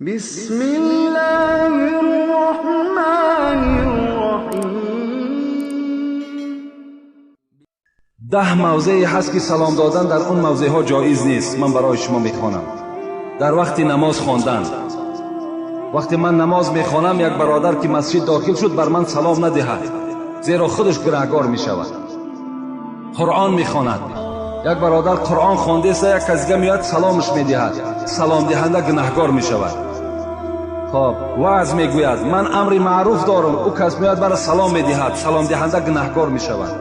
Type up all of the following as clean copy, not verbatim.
بسم الله الرحمن الرحیم. 10 мавзее ҳаст ки салом додан дар он мавзеъҳо ҷоиз нест. Ман барои шумо мехонам. Дар вақти намоз хондан, вақте ман намоз мехонам, як бародар ки масҷид дохил шуд, бар ман салом надиҳад, зеро худаш гунаҳгор мешавад. Қуръон мехонад, як бародар Қуръон хондааст, як кас дига меояд саломаш медиҳад, саломдиҳанда гунаҳгор мешавад. Хоб, ваъз мегӯяд, ман амри маъруф дорам, ӯ кас меояд мара салом медиҳад, саломдиҳанда гунаҳгор мешавад.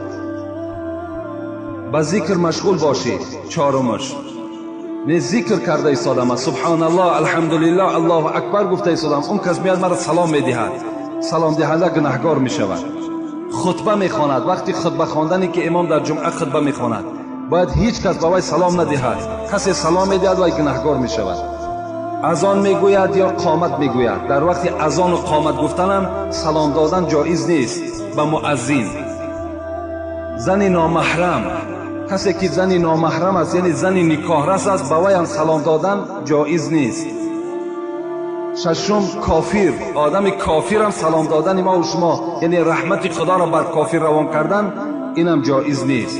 Ба зикр машғул бошед. Чорумаш, не зикр карда истодам, субҳаналлоҳ, алҳамдулиллоҳ, аллоҳу акбар гуфта истодам, он кас меояд мара салом медиҳад, саломдиҳанда гунаҳгор мешавад. Хутба мехонад, вақти хутба хондане ки имом дар ҷумъа хутба мехонад, бояд ҳеҷ кас ба вай салом надиҳад. Касе салом медиҳад, вай гунаҳгор мешавад. Азон мегӯяд ё қомат мегӯяд, дар вақти азону қомат гуфтанам салом додан ҷоиз нест ба муаззин. Зани номаҳрам, касе ки зани номаҳрам аст, яъне зани никоҳрас аст, ба вайам салом додан ҷоиз нест. Шашум, кофир, одами кофирам салом додани мо ва шумо, яъне раҳмати худоро бар кофир равон кардан, инам ҷоиз нест.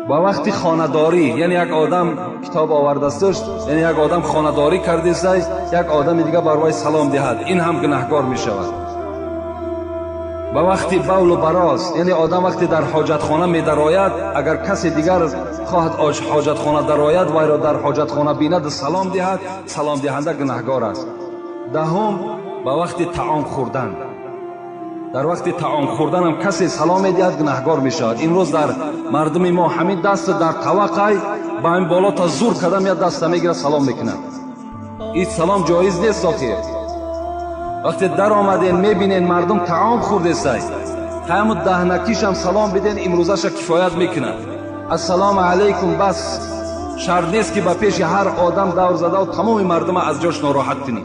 Ба вақти хонадорӣ, яъне як одам китоб овардасташ, яъне як одам хонадорӣ кардааст, як одами дига бар вай салом диҳад, ин ҳам гунаҳгор мешавад. Ба вақти бавлу бароз, яъне одам вақте дар ҳоҷатхона медарояд, агар касе дигар хоҳад ҳоҷатхона дарояд, вайро дар ҳоҷатхона бинад салом диҳад, саломдиҳанда гунаҳгор аст. Даҳум, ба вақти таом хӯрдан, дар вақти таом хӯрданам касе салом медиҳад, гунаҳгор мешавад. Имрӯз дар мардуми мо ҳамин даст дар таваққай ба ҳамин боло та зур карда меяд, даста мегирад, салом мекунад. Ин салом ҷоиз нест. Охир вақте даромаден, мебинен мардум таом хӯрдесай, таъму даҳнакишам салом биден, имрӯзаша кифоят мекунад. Ассалому алайкум, бас шарт нест ки ба пеши ҳар одам давр задаву тамоми мардума аз ҷош нороҳат кунӣ.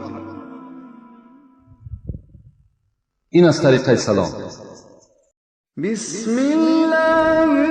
Ин аз тариқаи салом. بسم الله.